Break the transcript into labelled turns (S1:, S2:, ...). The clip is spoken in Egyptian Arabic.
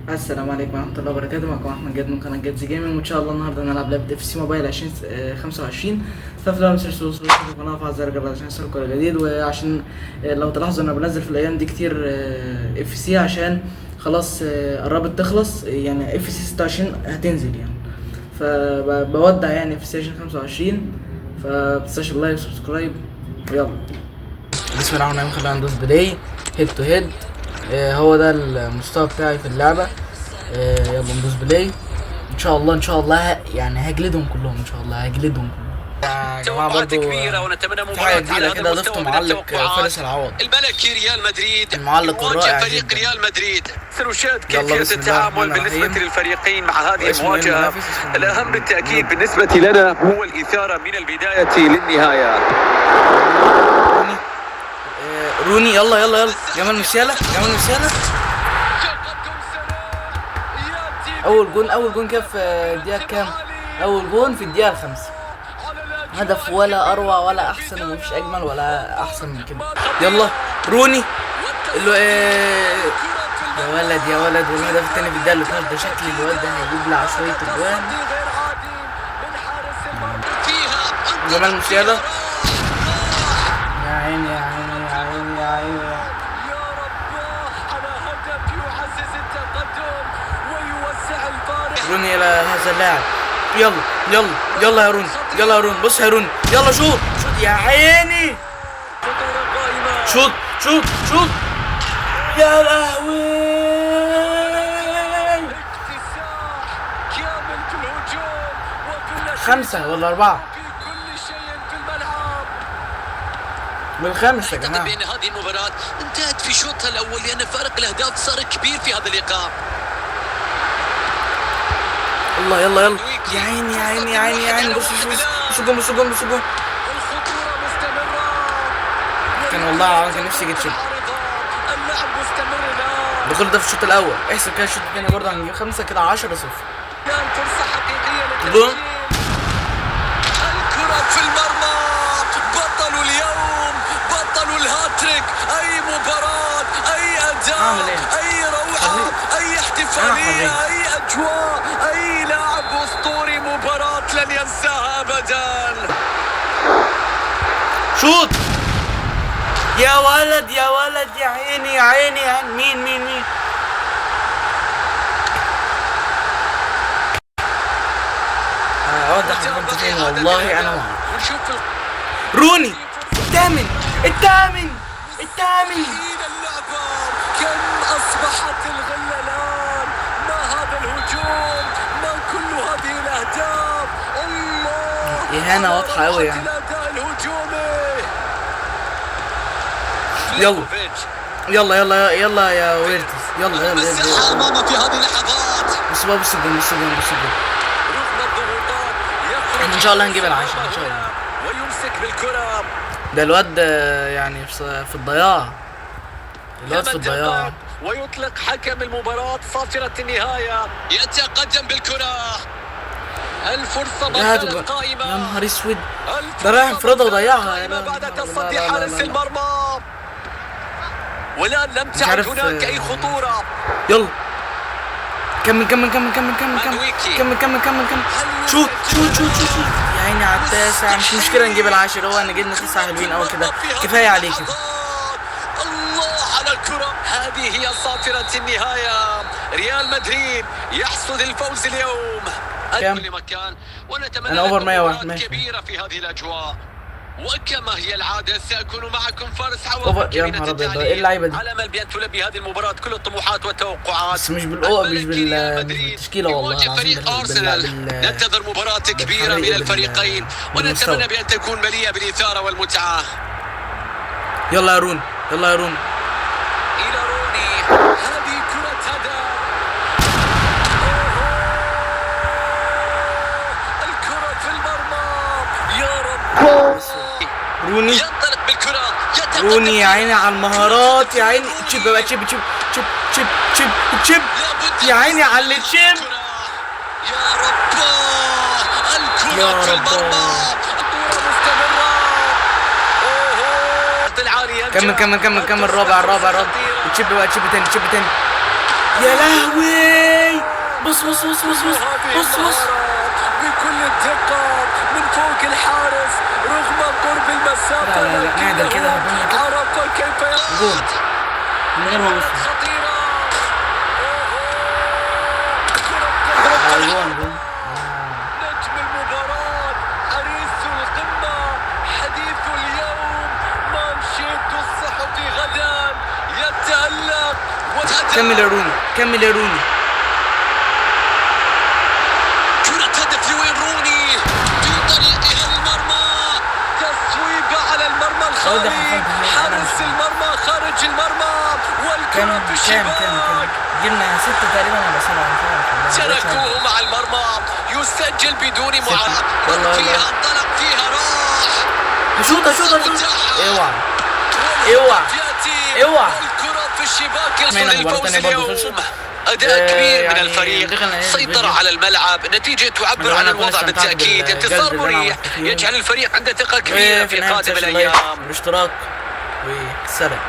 S1: السلام عليكم ورحمة الله وبركاته. معكم أحمد جاد من قناة جادز Gaming، وإن شاء الله النهاردة هنلعب لعبة FC Mobile 2025. ففي الأول متنسوش تشتركوا في القناة وتفعلوا زر الجرس عشان يوصلكوا كل جديد، وعشان لو تلاحظوا أنا بنزل في الأيام دي كتير FC عشان خلاص قربت تخلص، يعني FC 26 هتنزل يعني، فبودع يعني FC 2025. فمتنساش ال like subscribe. ويلا بسم الله الرحمن الرحيم. خلينا ندوس play head to head. هو ده المستوى بتاعي في اللعبة. يلا ندوس play. ان شاء الله ان شاء الله يعني هجلدهم كلهم، ان شاء الله هجلدهم كلهم يا جماعة.
S2: توقعات
S1: برضو
S2: كبيرة ونتمنى
S1: في حاجة
S2: مباراة على
S1: جديدة
S2: هذا
S1: كده،
S2: المستوى
S1: ضفت
S2: من
S1: معلق
S2: التوقعات.
S1: فارس العوض،
S2: الملكي ريال مدريد
S1: المعلق
S2: يواجه
S1: الرائع
S2: فريق
S1: جدا.
S2: ريال مدريد. سنشاهد
S1: يلا
S2: كيفية
S1: بسم الله
S2: التعامل
S1: الرحمن
S2: بالنسبة
S1: الرحيم.
S2: للفريقين مع هذه
S1: واسمه إيه
S2: المواجهة.
S1: المنافس؟ اسمه
S2: الأهم بالتأكيد بالنسبة لنا هو الإثارة من البداية للنهاية.
S1: روني، روني، يلا يلا يلا، جمال موسيالا، جمال موسيالا. اول جون، اول جون كده في الدقيقة كام؟ اول جون في الدقيقة 5، هدف ولا اروع ولا احسن، ومفيش اجمل ولا احسن من كده. يلا روني اللي يا ولد يا ولد. والهدف الثاني في الدقيقة 12. ده شكل الواد ده هيجيب لي شوية اجوان. جمال موسيالا، يا عيني يا عيني يا عيني يا عيني.
S2: يا رباه على هدف يعزز التقدم ويوسع الفارق.
S1: روني الى هذا اللاعب، يلا يلا يلا يا روني، يلا يا روني، بص يا روني، يلا شوط شوط يا عيني.
S2: خطورة قائمة.
S1: شوط شوط شوط، يا لهوي.
S2: اكتساح كامل في الهجوم وفي النشيد.
S1: 5 ولا 4؟
S2: في كل شيء في الملعب.
S1: بالخامس يا
S2: أعتقد
S1: جماعة.
S2: بأن هذه المباراة انتهت في شوطها الأول لأن فارق الأهداف صار كبير في هذا اللقاء.
S1: يلا يلا يلا، يا عيني يا عيني يا عيني يا عيني، بص بص بص بص الجون، بص الجون، بص الجون.
S2: الخطورة مستمرة.
S1: كان والله العظيم كان نفسي يجي chip.
S2: اللعب مستمر الآن.
S1: ده كل ده في الشوط الأول، احسب كده الشوط الثاني برضه هنجيب 5 كده، 10-0.
S2: كان فرصة حقيقية
S1: جون.
S2: للتسجيل. الكرة في المرمى. بطل اليوم، بطل الهاتريك. أي مباراة، أي أداء،
S1: أعمل إيه؟
S2: أي روعة،
S1: حريف.
S2: أي احتفالية،
S1: أنا حريف.
S2: أي أجواء، أي لاعب أسطوري. مباراة لن ينساها أبدا.
S1: شوط يا ولد يا ولد، يا عيني يا عيني يا عيني. مين مين مين؟ ده احنا كنت فين؟ والله انا ما أعرف.
S2: ونشوف
S1: روني، الثامن الثامن الثامن.
S2: إلى اللعبة. كم أصبحت الغلة الآن؟ ما هذا الهجوم؟ ما كل هذه الأهداف؟ الله!
S1: إهانة واضحة أوي يعني.
S2: الأداء الهجومي.
S1: يلا يلا يلا يلا يا ويرتز، يلا يلا يلا.
S2: المساحة أمامه في هذه اللحظات.
S1: بص بقى، بص الجون، بص الجون، بص الجون.
S2: رغم الضغوطات يخرج
S1: إحنا إن شاء الله هنجيب العاشر إن شاء الله.
S2: ويمسك بالكرة.
S1: ده الواد يعني في الضياع، الواد في
S2: ثمان
S1: الضياع.
S2: دقائق ويطلق حكم المباراة صافرة النهاية. يتقدم بالكرة. الفرصة ما
S1: يا
S2: زالت
S1: يا
S2: قائمة.
S1: نهار اسود،
S2: الفرصة
S1: ده رايح انفرادة
S2: ما زالت
S1: وضيعها.
S2: قائمة
S1: لا،
S2: بعد
S1: لا،
S2: تصدي
S1: لا، لا،
S2: حارس
S1: لا، لا.
S2: المرمى، والآن لم
S1: مش
S2: تعد
S1: عارف،
S2: هناك أي خطورة.
S1: يلا كمل كمل كمل كمل كمل كمل.
S2: مادويكي.
S1: كمل كمل كمل كمل، شوط شوط شوط شوط شوط، يا عيني على التاسع. مش مشكلة نجيب العاشر، هو ان جبنا 9 حلوين قوي كده، كفاية عليه كده.
S2: الله على الكرة. هذه هي صافرة النهاية. ريال مدريد يحصد الفوز اليوم.
S1: كم؟
S2: كل مكان ونتمنى
S1: أنا over
S2: لكم
S1: 101.
S2: مباراة
S1: ماشي.
S2: كبيرة في هذه الأجواء، وكما هي العادة سأكون معكم فارس عوض.
S1: over، يا نهار أبيض، ده إيه اللعيبة دي؟
S2: على أمل بأن تلبي هذه المباراة كل الطموحات والتوقعات.
S1: بس مش بالقوة، مش
S2: الملكي ريال
S1: مش
S2: مدريد
S1: بالتشكيلة والله
S2: يواجه
S1: العظيم.
S2: فريق أرسنال. ننتظر مباراة كبيرة من
S1: بالفريق،
S2: الفريقين
S1: بالمستوى.
S2: ونتمنى بأن تكون مليئة بالإثارة والمتعة.
S1: يلا يا رون، يلا يا رون.
S2: إلى روني، هذه كرة هدف. أوه! الكرة في المرمى، يا رب.
S1: روني.
S2: ينطلق بالكرة، يتقدم.
S1: روني، يا عيني على المهارات، يا عيني. chip بقى، chip chip chip chip chip chip.
S2: لابد
S1: يا عيني على ال chip.
S2: يا رب، الكرة
S1: يا
S2: في
S1: رب.
S2: المرمى. الكرة مستمرة. أوه! العالي ينجح.
S1: كمل كمل كمل كمل، الرابع الرابع الرابع. chip بقى، chip تاني، chip تاني. يا لهوي، بص بص بص بص بص
S2: هذه
S1: بص بص.
S2: المهارة بكل الدقة من فوق الحارس رغم قرب المسافة،
S1: لا لا لا، نعدل كده،
S2: لكنه
S1: هجومنا كده.
S2: عرف كيف
S1: جول من غير ما ابص.
S2: خطيرة. أوه. كرة تضرب في
S1: جول جول.
S2: نجم المباراة، حريص القمة، حديث اليوم، مانشيت الصحف غدا، يتألق وتهدأ.
S1: كمل يا روني، كمل يا روني.
S2: كرة هدف لوين روني في طريقها للمرمى، تصويب على المرمى
S1: أهو ده
S2: الخالي،
S1: حرفياً تهديد. أنا
S2: حارس
S1: مش-
S2: المرمى خارج المرمى، والكرة
S1: كام
S2: في
S1: كام كام كام؟
S2: الشباك.
S1: جبنا 6 تقريبا ولا 7، مش عارف والله. ما بقتش عارف.
S2: تركوه مع المرمى يسجل بدون معاناة.
S1: يلا، يلا.
S2: فيها انطلق، فيها راح.
S1: هشوط هشوط هشوط.
S2: متاحة.
S1: اوعى اوعى.
S2: يأتي
S1: اوعى.
S2: والكرة في الشباك.
S1: سمعنا
S2: يصل
S1: مباراة
S2: الفوز
S1: تانية برضه
S2: اليوم.
S1: خلصت.
S2: أداء كبير من
S1: يعني
S2: الفريق،
S1: دخلنا نهاية
S2: سيطرة
S1: الفيديو.
S2: على الملعب، نتيجة تعبر
S1: أتمنى
S2: عن
S1: أكون
S2: الوضع
S1: استمتعت
S2: بالتأكيد.
S1: بالجلد
S2: انتصار
S1: اللي أنا
S2: مريح
S1: عملته فيهم.
S2: يجعل الفريق عنده ثقة كبيرة
S1: وفي
S2: في
S1: النهاية
S2: قادم
S1: متنساش ال like
S2: الأيام.
S1: والاشتراك، والسلام.